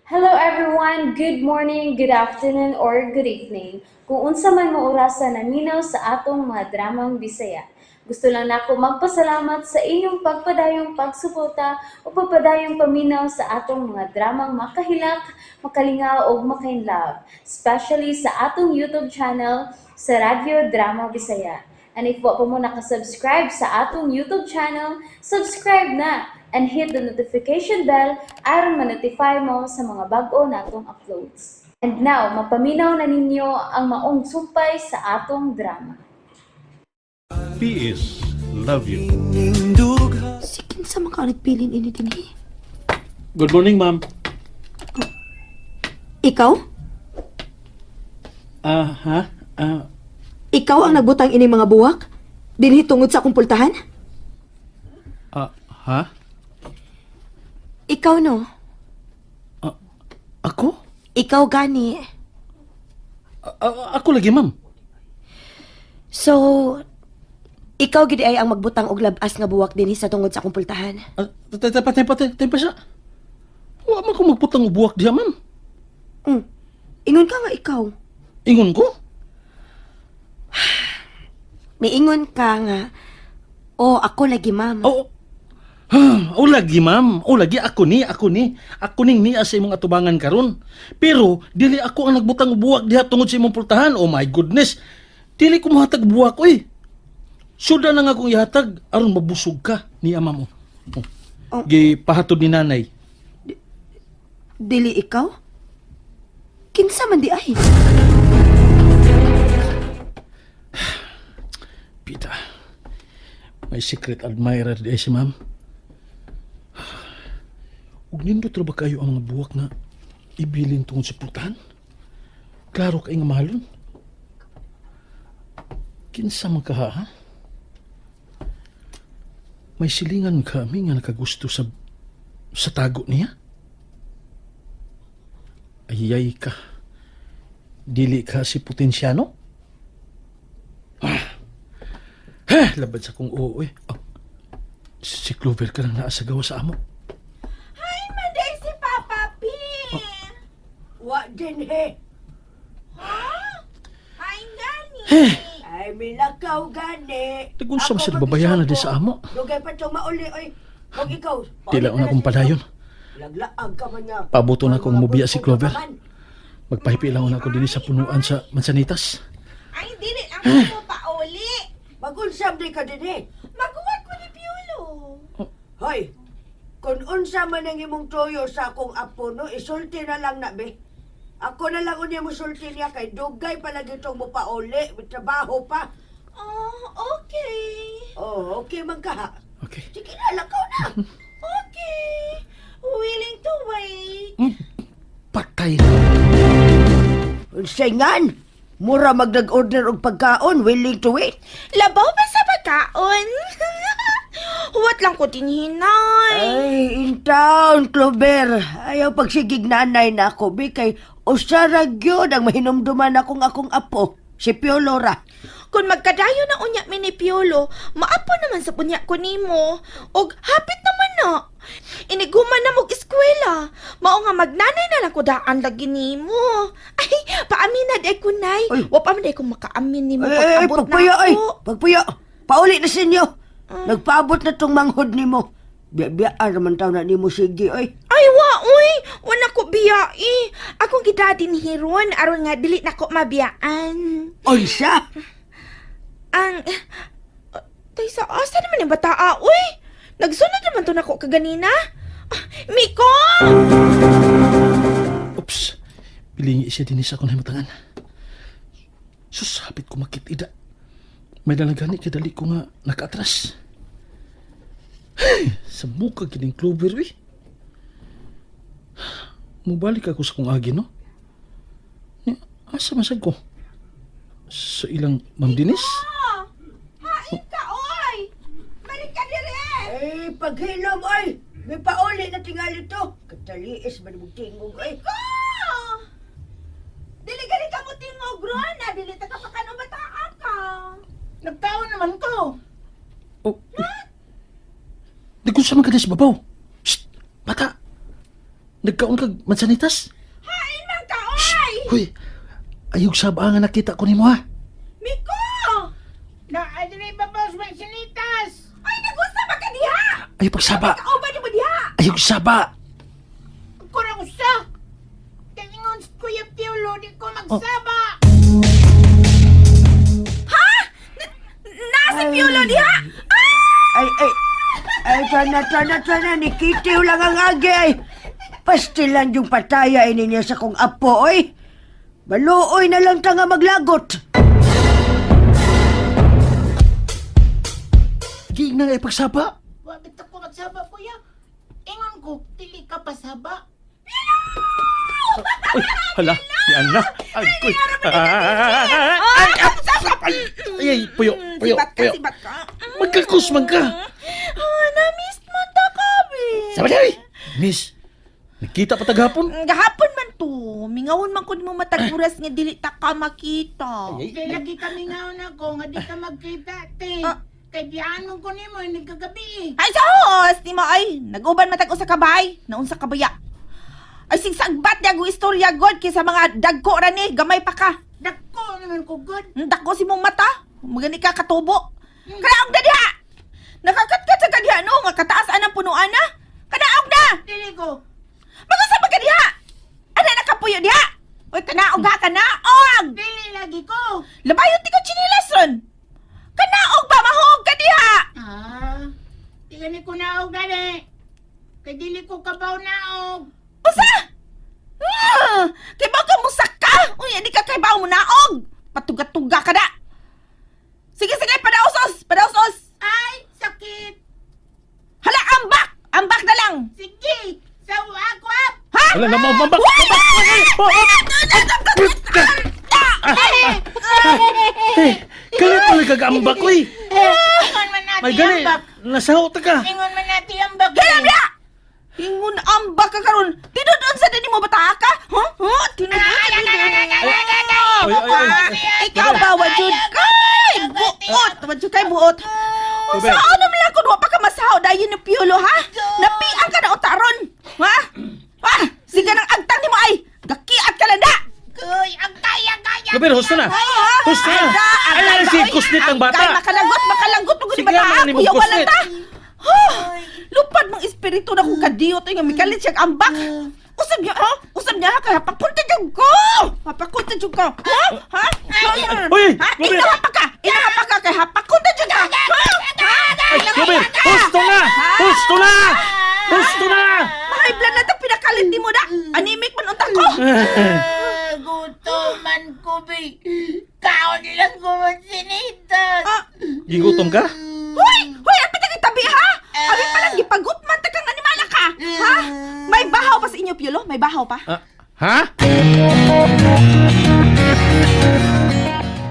Hello everyone! Good morning, good afternoon, or good evening. Kung unsa man mo orasa naminaw sa atong mga dramang Bisaya. Gusto lang nako magpasalamat sa inyong pagpadayong pagsuporta o pagpadayong paminaw sa atong mga dramang makahilak, makalingaw ug makainlove, especially sa atong YouTube channel sa Radyo Drama Bisaya. And if wa pa mo nakasubscribe sa atong YouTube channel, subscribe na and hit the notification bell aron ma-notify mo sa mga bag-o natong uploads. And now, mapaminaw na ninyo ang maong sumpay sa atong drama. PS Love you. Si kinsa man ka nagpilin ini dinhi? Good morning, ma'am. Ikaw? Ah, ha? Ah, Ikaw ang nagbutang ini mga buwak? Dinhi tungod sa akong pultahan? ah, ha? Ikaw no? Ako? Ikaw gani. Ah, ako lagi, ma'am. So, ikaw gid ay ang magbutang og labas nga buwak dinhi sa tungod sa akong pultahan. Ah, patay, patay, patay, patay pa siya. Wa man ko magputang og buwak diha, ma'am. Ingon ka nga ikaw. Ingon ko? Miingon ka nga. Oh, ako lagi, ma'am. Oo. O lagi, ma'am. O lagi ako ni, ako ni. Ako ning niya sa imong atubangan karon. Pero dili ako ang nagbutang og buwak diha tungod sa imong pultahan. Oh my goodness. Dili ko mohatag buwak oy. Suda na nga akong ihatag aron mabusog ka ni ama mo. Oh. Oh. Gipahatod ni nanay. Dili ikaw? Kinsa man di ay? Pita, may secret admirer di ay si ma'am. Ug nindot ra ba kayo ang mga buwak nga ibilin tungod sa pultahan? Klaro kay nga mahalon. Kinsa man ka ha? Ha? May silingan kami nga nakagusto sa tago niya. Ayay ka. Dili ka si Potensyano? Ha, labad sa kong oo eh. Oh, si Clover ka lang naasagawa sa amo. Ay, maday si Papa P. Wa din he. Ay, gani. Ay, milakaw gani. Tagun sa Ako masir babayahan na di sa amo. Dugay pa itong mauli, oy. Kung ikaw, Tila pauli na akong na padayon. Laglaag ka man niya. Pabuto na akong Mga mubiya si bulkong Clover. ka man. Magpahipi lang na ako din sa punuan sa Mansanitas. Ay, dili ang mo pauli. Magunsam di ka din he. Maguwat ko ni Piolo. Hoy, kung unsa man ang imong toyo sa akong apo, no, isulti na lang na, be. Ako na lang unya mo sulti niya kay dugay palagi itong mo pauli, may trabaho pa. Oh, okay. Oh, okay man ka ha. Okay. Sige na, lakaw na. Okay. Willing to wait. Patay na. Unsay ngan? Mura magdag-order og pagkaon, willing to wait. Labaw pa sa pagkaon. Huwat lang ko dinhinay. Ay, in town, Clover. Ayaw pagsigig nanay na ako, bi, kay usara gyud ang mahinumduman akong akong apo, si Piolora. Kung magkadayo na unya mi ni Piolo, maapo naman sa punya ko nimo. Og hapit naman na. Iniguman na mog eskwela. Mao nga magnanay na lang ko daan lagi nimo. Ay, paamin na day ko nay. Ay. Wa pa man day ko makaamin nimo Ay, ay, pag-abot na pagpuyo, ay, ako. pagpuyo. Pauli na sa inyo. Nagpaabot na tong manghod nimo. Biya-biyaan naman taw na nimo sige, ay. Ay wa uy, wa na ko biyai. Akong gidadin hiron aron nga dili na ko mabiyaan. Unsa? Ang tay sa asa naman yung bataa uy. Nagsunod naman to nako kaganina. Ah, Miko! Oops. Pilingi siya din sa akong nahimutangan. Sus, hapit ko makitida. May dalagani kay dali ko nga nakaatras. Hey, sa muka kining Clover, uy. Mubalik ako sa kong agi, no? Nya, asa man sad ko? Sa ilang Ma'am Dinis? Hain ka, oy! Balik ka dire! Ay, paghilom, ay. May pauli na tingali to. Kataliis man mong tingog, ay. Ko! Dili gali ka mo tingog ron, na dili ta ka pa bataa ka. Nagkaon naman ko. Oh. Di ko sa man ka sa babaw. Shh! Bata! Nagkaon kag mansanitas? Hain man ka, oy! Hoy, ayog saba nga nakita ko nimo ha. Miko! Na, adre babaw sa sinitas. Ay, nagusta ba ka diha? Ayaw pagsaba. Kauban mo diha? Ayog saba. Ako ra usa. Kay ingon si Kuya Piolo, di ko magsaba. Ha? Na si Piolo diha? Ah! Ay, ay, ay, tana, tana, tana, ni Kitiw lang ang agi ay. Pastilan yung pataya ini niya sa kong apo, oy. Baluoy na lang ta nga maglagot. Giing na nga ipagsaba. Wa bitaw ko magsaba, kuya. Ingon ko, dili ka pasaba. Uy, hala, yan na. Ay, kuy. Ay, ay, ay, ay, puyo, puyo, Sibat ka, puyo. sibat ka. Magkakus man ka. Ah, na-miss man ta ka, be. Sabi dali. Miss, nakita pa taghapon. Gahapon man to. Mingawon man ko nimo matag oras nga dili ta ka makita. Ay, Kay lagi kami ngaon ako nga di ka magkita, te. Ah. Kay biyaan mo ko nimo nagkagabi eh. Ay, sa host! Ni mo ay, nag-uban matag usa ka bay. Naunsa ka baya. Ay, sigsagbat niya ang istorya god kaysa mga dagko ra ni, gamay pa ka. Dako naman ko god. Ang dako si mong mata. Magani ka katubo. Kanaog na diha! Nakakatkat sa kadiha no, nga kataas anang punuan na. Kanaog na! Dili ko. Magusa ba ka diha? Ana nakapuyo diha? Uy, kanaog ha, kanaog! Dili lagi ko. Labayon ti ko chinilas ron. Kanaog ba mahuog ka diha? Ah. Di gani ko naog gani. Kay dili ko kabaw naog. Usa! Ah, kay ba ka musak ka? Uy, hindi ka kay ba mo naog? Patuga-tuga ka na. Sige, sige, padaos-os, padaos-os. Ay, sakit. Hala, ambak! Ambak na lang! Sige, sawa ako up. Ha? Hala, na, mambak, Uy! mambak. Eh, kalit pala kagambak, uy. Ingon man May nati gani, ambak. nasaho ta ka. Ingon man nati ambak. Hilam ya! Ingon ambak ka karon. Tinud-on sa dini mo bata ka? Huh? Huh? Tinud-on sa dini mo. Ay, ay, ay. Ikaw ba wajud kay buot? Wajud kay buot. Tubig. Unsa ano man lang kun wa pa ka masaho dayon ni Piolo ha? Napiang ka na utaron. Ha? Ha? Sige nang agtang nimo ay. Gakiat ka lang da. Kuy, ang kaya kaya. Gabriel, husto na. Husto na. Ay, ay, si kusnit ang bata. Kay makalagot, makalagot mo Sige, bata. man, ni mo Kuya wala kusnit. ta. Huh? Lupad mong espiritu na kung kadiyot nga mikalit siya ang ambak. Usab niya, ha? Usab niya ha? Kaya papunta jud ko. Papunta jud ko. Ha? Ha? Uy, Ha? Gabriel. Inahapa ka. Inahapa ka kay hapakunta jud ka. Ha? Ha? Ay, Gabriel, husto na. Husto na. Husto na. Mahiblan na ta pinakalit ni mo na. Anemic man unta ko. Ah, gutom man ko, bi. Kaon lang ko man sinitas. Ah, Gigutom ka? Hoy! Hoy, apit ang itabi ha? Abi pa lang gipagut man ta kang animala ka. Ha? May bahaw pa sa inyo, Piolo? May bahaw pa? Ah, ha?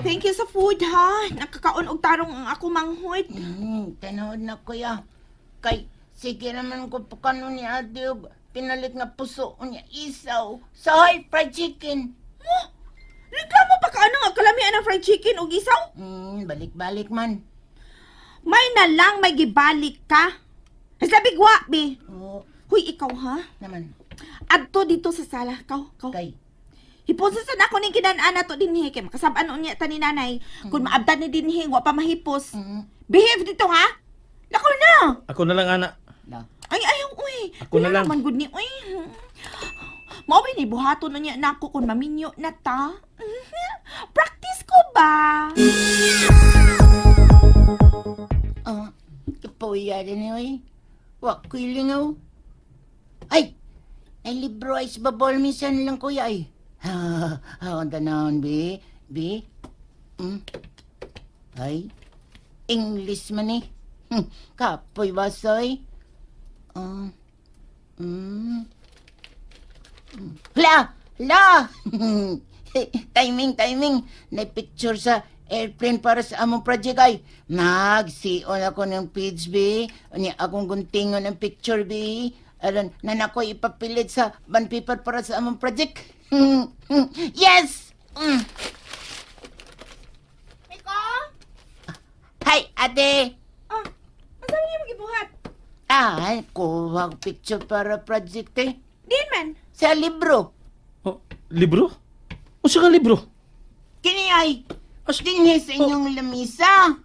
Thank you sa food ha. Nakakaon og tarong ang ako manghod. Tanood na kuya. Kay, sige naman ko pa kano ni ate og pinalit nga puso unya isaw. Sahay fried chicken. Mo? Reklamo pa ka ano nga kalamian ng fried chicken og isaw? Balik-balik man. May na lang may gibalik ka. Ay bigwa, be. Oo, Huy, ikaw ha? naman. Adto dito sa sala. Kaw, kaw. Kay, Hipuson sa nako ning kinan-ana to dinhi kay makasab-an unya ta ni nanay. Kung maabdan ni dinhi wa pa mahipos. Behave dito ha. Lako na. Ako na lang, ana. la. Ay, ayaw, uy. Ako na Wala lang. naman good ni, uy. Mao ba ni buhaton na niya nako kung maminyo na ta? Practice ko ba? Ah, kapuya din oy. Wa ko'y lingaw. Ay! Ay, libro ay sa babol minsan lang kuya ay. Ha, ha, ang tanahon, bi. Bi? Ay, English man eh. Kapoy basoy. Ah, Hala! Hala! Timing, timing. Na-picture sa airplane para sa among project ay. Nag-sion ako ng page, B. Unya akong guntingon ng picture, B. Aron, na ako ipapilit sa bond paper para sa among project. Yes! Miko? Hi, ate! Ah, ang sabi niya magibuhat? Ay, kuha ko picture para project eh. Din man. Sa libro. Oh, libro? Unsa nga libro? Kini ay dinhi sa inyong lamisa.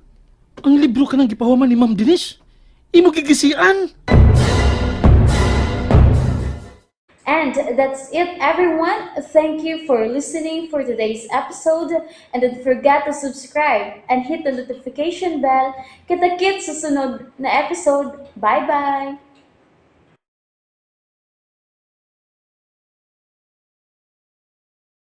Ang libro ka nang gipahuman ni Ma'am Denise. Imo gigisian. And that's it, everyone. Thank you for listening for today's episode. And don't forget to subscribe and hit the notification bell. Kita-kits sa sunod na episode. Bye-bye!